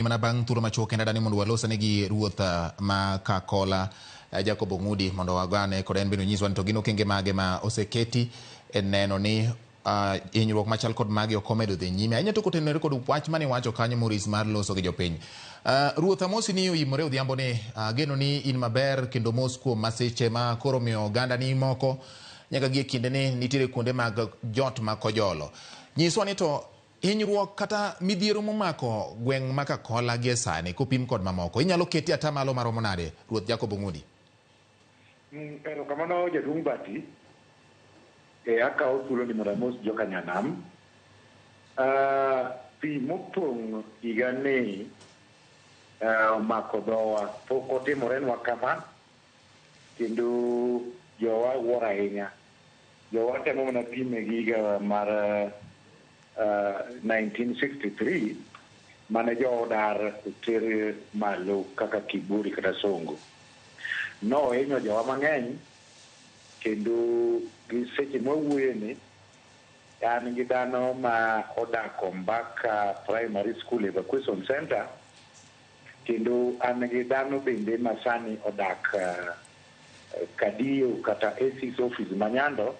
Mana bang' thuolo machuok kenda dani mondo walosane gi ruoth ma Kakola Jacob Ong'udi mondo wagane kod en bende onyiswa ni to gin okenge mage ma oseketi e neno ni hinyruok machal kod magi ok omedo dhi nyime ahinya to kotenore kod wach mane iwacho kanyo Maurice mar loso gi jopiny. Ruoth amosi ni oimore odhiambo ni ageno ni in maber kendo mos kuom masiche ma koro miyo oganda ni moko nyaka gi e kinde ni nitiere kuonde mag jot ma kojolo. Nyiswa ni to hinyruok kata midhiero momako gweng' ma Kakola gie sani kopim kod mamoko inyalo keti atamalo maromo nade Ruoth Jacob Ong'udi? Erokamano jaduong' Bati. E akawo thuolo ni mondo amos joka nyanam. Pi mopong' higa ni omako dhowa pok otimorenwa kama kendo jowa wuoro ahinya. Jowa temo mana pime gi higa mar 1963 mane jowa odar oter malo kaka Kiburi kata Songo. Nohinyo jowa mang'eny kendo gi seche mwawuoye ni an gi dhano ma odak Ombaka Primary School Evacuation Center kendo an gi dhano bende ma sani odak Kadiyo kata AC's office ma Nyando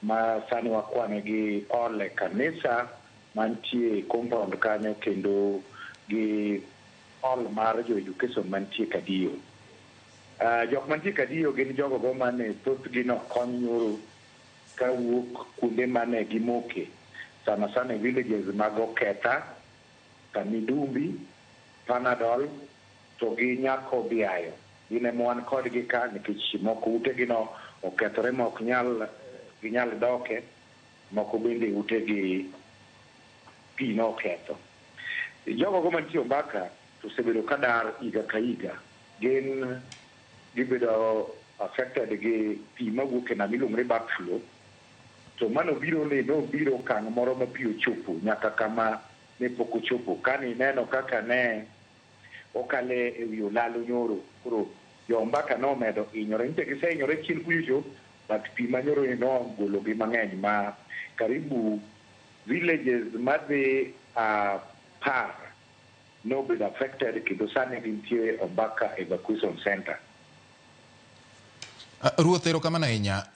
ma sani wakwane gi hall e kanisa mantie compound kanyo kendo gi hall mar jo education mantie Kadiyo. Jok mantie Kadiyo gin jogo go mane thothgi nokony nyoro kawuok kuonde mane gimoke sana sana e villages mag Oketha, Kamidumbi, Panadol to gi Nyakobiayo. Gin ema wan kodgi ka nikech moko utegi no okethore ma ok nyal ginyal doke, moko bende utegi pi noketho. Jogo go mantie Ombaka to osebedo ka dar higa ka higa. Gin gibedo affected gi pi mawuok e nam iluongo ni backflow to mano biro ni nobiro okang' moro ma pi ochopo nyaka kama ne pok ochopo. Kane ineno kaka ne okale e wi olalo nyoro, koro jo Ombaka nomedo hinyore. Nyicha gisehinyore chien kuchocho but pi manyoro ni nogologi mang'eny ma karibu villages madhi 10 nobedo affected kendo sani gintie Ombaka Evacuation Center. Ruoth erokamano ahinya.